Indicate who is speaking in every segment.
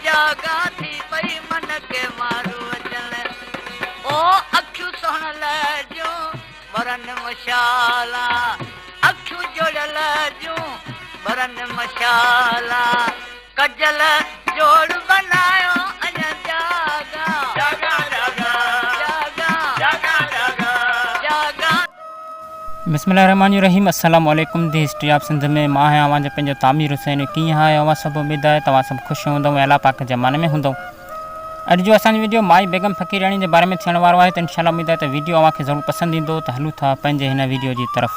Speaker 1: جاڳان ٿي پئي من کي مارو اچن او اکيون سهڻل جون ٻرن مشالا اکيون جوڙيل جون ٻرن مشالا ڪجل جوڙ بنايو اڃا جاڳان جاڳان جاڳان جاڳان جاڳان.
Speaker 2: بسم الله الرحمٰن الرحيم السلام عليڪم the history of Sindh ۾ مان آهيان اوهان جو پنهنجو تعمير حسين ڪيئن آهيو اوهان سڀ اميد آهي توهان سڀ خوش هوندؤ ۽ الله پاڪ جي امان ۾ هوندؤ اڄ جو اسان جو ويڊيو مائي بيگم فقيرياڻي جي باري ۾ ٿيڻ وارو آهي ته انشاء الله اميد آهي ته ويڊيو اوهان کي ضرور پسند ايندو ته هلون ٿا پنهنجي هن ويڊيو جي طرف.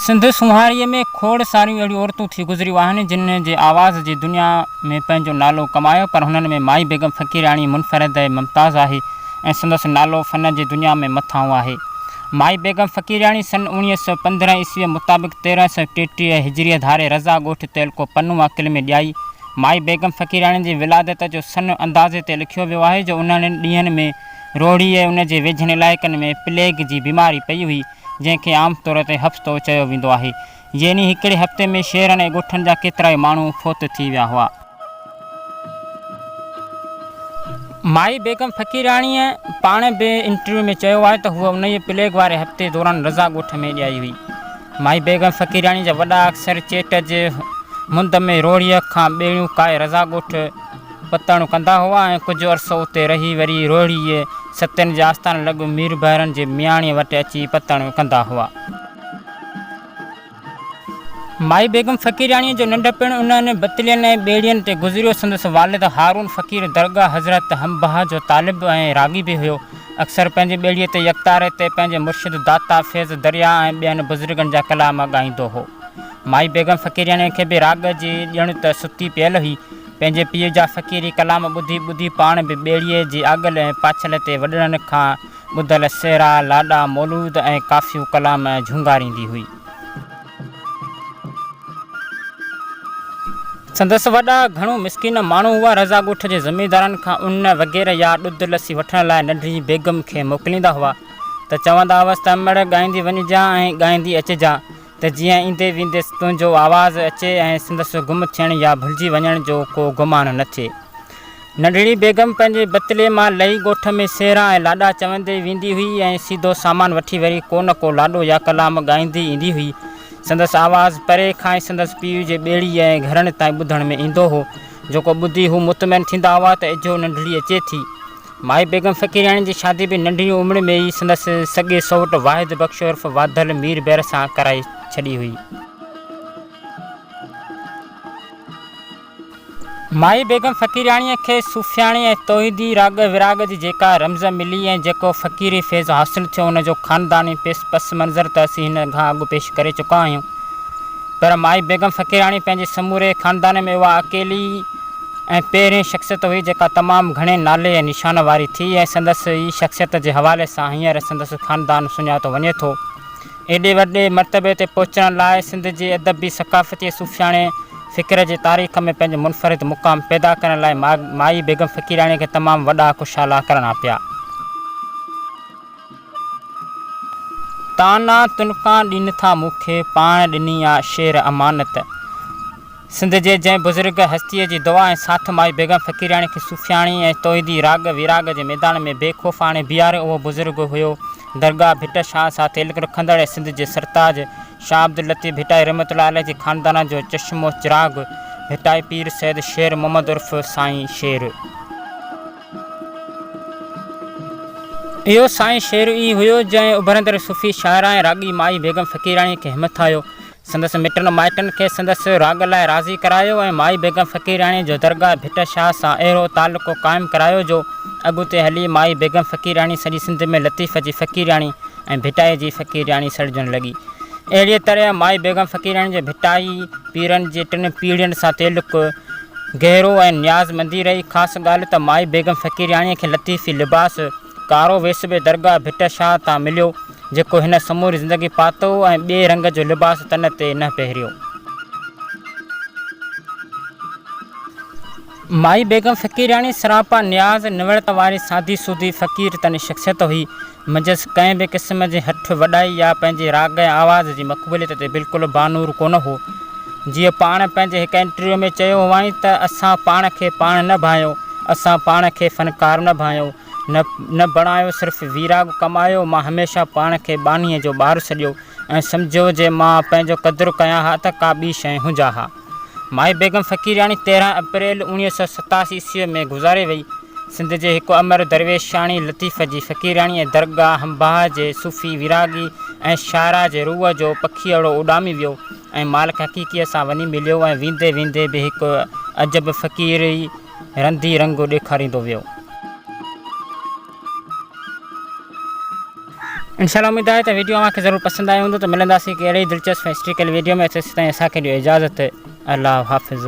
Speaker 2: سنڌ سونهاريء ۾ کوڙ ساريون اهڙيون عورتون ٿي گذريون آهن جن جي آواز جي دنيا ۾ پنهنجو نالو ڪمايو پر هنن ۾ مائي بيگم فقيرياڻي منفرد ۽ ممتاز آهي ۽ سندس نالو فن جي دنيا ۾ مٿانهون آهي. مائي بيگم فقيرياڻي سن 1915 عيسويء مطابق 1333 هجريء ڌاري رضا ڳوٺ تعلقو پنو عاقل ۾ ڄائي. مائي بيگم فقيرياڻي جي ولادت جو سن اندازي تي لکيو ويو آهي جو انهن ڏينهن ۾ روهڙي ۽ ان جي ويجهن علائقن ۾ پليگ جي بيماري پئي هئي، جنهن کي عام طور تي هفتو چيو ويندو آهي. يعني هڪڙي هفتي ۾ شهرن ۽ ڳوٺن جا ڪيترائي ماڻهو فوت ٿي ويا هئا. مائي بيگم فقيرياڻيء پاڻ به انٽرويو ۾ چيو آهي ته هوء انهيء پليگ واري هفتي دوران رضا ڳوٺ ۾ ڄائي هئي. مائي بيگم فقيرياڻيء جا وڏا اڪثر چيٽ جي مند ۾ روهڙيء کان ٻيڙيون ڪاهي رضا ڳوٺ پتڻ ڪندا هئا ۽ ڪجهه عرصو اتي رهي وري روهڙيء ستين جي آستان لڳ ميربحرن جي مياڻيء وٽ اچي پتڻ ڪندا هئا. مائي بيگم فقيرياڻيء جو ننڍپڻ انهن بتلين ۽ ٻيڙين تي گذريو. سندس والد هارون فقير درگاهه حضرت همباهه جو طالب ۽ راڳي به هيو. اڪثر پنهنجي ٻيڙيء تي يڪتاري تي پنهنجي مرشد داتا فيض درياء ۽ ٻين بزرگن جا ڪلام ڳائيندو هو. مائي بيگم فقيرياڻيء کي به راڳ جي ڄڻ ته ستي پيل هئي. پنهنجي پيء جا فقيري ڪلام ٻڌي ٻڌي پاڻ به ٻيڙيء جي آڳل ۽ پاڇل تي وڏڙن کان ٻڌل سهرا، لاڏا، مولود ۽ ڪافيون ڪلام جهونگاريندي هئي. سندس وڏا گهڻو مسڪين ماڻهو هئا. رضا ڳوٺ جي زميندارن کان ان وغيره يا ڏڌ لسي وٺڻ لاء ننڍڙي بيگم کي موڪليندا هئا ته چوندا هئس ته امڙ ڳائيندي وڃجان ۽ ڳائيندي اچجان ته جيئن ايندي ويندي تنهنجو آواز اچي ۽ سندس گم ٿيڻ يا ڀلجي وڃڻ جو ڪو گمان نه ٿئي. ننڍڙي بيگم پنهنجي بتلي مان لهي ڳوٺ ۾ سهرا ۽ لاڏا چوندي ويندي هئي ۽ سيڌو سامان وٺي وري ڪو نه ڪو لاڏو يا ڪلام ڳائيندي ايندي هئي. سندس آواز پري کان ئي سندس پيء جي ٻيڙي ۽ گهرن تائين ٻڌڻ ۾ ايندو هو، جيڪو ٻڌي هو مطمئن ٿيندا هئا ته اجهو ننڍڙي اچي ٿي. مائي بيگم فقيرياڻي جي شادي به ننڍي عمر ۾ ئي سندس سڳي سئوٽ واحد بخش عرف واڌل مير بحر سان ڪرائي ڇڏي هئي. مائي بيگم فقيرياڻيء کي صوفياڻي ۽ توحيدي راڳ وراڳ جي جيڪا رمز ملي ۽ جيڪو فقيري فيض حاصل ٿيو ان جو خانداني پيس پس منظر ته اسين هن کان اڳ پيش ڪري چڪا آهيون پر مائي بيگم فقيرياڻي پنهنجي سموري خاندان ۾ اها اڪيلي ۽ پهرين شخصيت هئي جيڪا تمام گهڻي نالي ۽ نشان واري ٿي ۽ سندس ئي شخصيت جي حوالي سان هينئر سندس خاندان سڃاتو وڃي ٿو. ايڏي وڏي مرتبي تي پهچڻ لاء سنڌ جي ادبي، ثقافتي ۽ صوفياڻي فڪر جي تاريخ ۾ پنهنجو منفرد مقام پيدا ڪرڻ لاء مائي بيگم فقيراڻيء کي تمام وڏا ڪشالا ڪرڻا پيا. طعنا تنڪان ڏين ٿا مون کي، پاڻ ڏني آ شعر امانت. سنڌ جي جنهن بزرگ هستيء جي دعا ۽ ساٿ مائي بيگم فقيرياڻي کي صوفياڻي ۽ توحيدي راڳ ويراڳ جي ميدان ۾ بي خوف آڻي بيهاريو اهو بزرگ هيو درگاهه ڀٽ شاهه سان تعلق رکندڙ ۽ سنڌ جي سرتاج شاهه عبداللطيف ڀٽائي رحمة الله عليه جي خاندان جو چشم و چراغ ڀٽائي پير سيد شير محمد عرف سائين شير. اهو سائين شير ئي هيو جنهن اڀرندڙ صوفي شاعره ۽ راڳي مائي بيگم فقيرياڻي کي همٿايو سندس مٽن مائٽن کي سندس راڳ لاء راضي ڪرايو ۽ مائي بيگم فقيرياڻيء جو درگاهه ڀٽ شاهه سان اهڙو تعلق قائم ڪرايو جو اڳتي هلي مائي بيگم فقيرياڻي سڄي سنڌ ۾ لطيف جي فقيرياڻي ۽ ڀٽائيء جي فقيرياڻي سڏجڻ لڳي. اهڙيء طرح مائي بيگم فقيرياڻي جو ڀٽائي پيرن جي ٽن پيڙهين سان تعلق گهرو ۽ نيازمندي رهي. خاص ڳالهه ته مائي بيگم فقيرياڻيء کي لطيفي لباس، ڪارو ويس به درگاهه ڀٽ شاهه تان مليو، جيڪو هن سموري زندگي پاتو ۽ ٻئي رنگ جو لباس تن تي نه پهريو. مائي بيگم فقيرياڻي سراپا نياز نوڙت واري سادي سودي فقير تن شخصيت هئي. منجهس ڪنهن به قسم جي هٺ وڏائي يا پنهنجي راڳ ۽ آواز جي مقبوليت تي بلڪل بانور ڪونه هو. جيئن پاڻ پنهنجي هڪ انٽرويو ۾ چيو هئائين ته اسان پاڻ کي پاڻ نه ڀانئيو، اسان پاڻ کي فنڪار نه ڀانئيو، نه نه بڻايو صرف ويراڳ ڪمايو، مان هميشه پاڻ کي ٻانهيء جو ٻار سڏيو ۽ سمجهيو جي مان پنهنجو قدر ڪيان ها ته ڪا ٻي شيء هجان ها. مائي بيگم فقيرياڻي 13 اپريل 1987 عيسويء ۾ گذاري وئي. سنڌ جي هڪ امر درويشاڻي لطيف جي فقيرياڻي ۽ درگاهه هنباهه جي صوفي ويراڳي ۽ شاعره جي روح جو پکيئڙو اڏامي ويو ۽ مالڪ حقيقيء سان وڃي مليو ۽ ويندي ويندي به هڪ عجب فقيري رندي رنگ ڏيکاريندو ويو. انشاء الله اميد آهي ته ويڊيو اوهان کي ضرور پسند آيو هوندو ته ملنداسين هڪ اهڙي ئي دلچسپ ۽ هسٽريڪل ويڊيو ۾ تيسين تائين اسان کي ڏيو اجازت الله حافظ.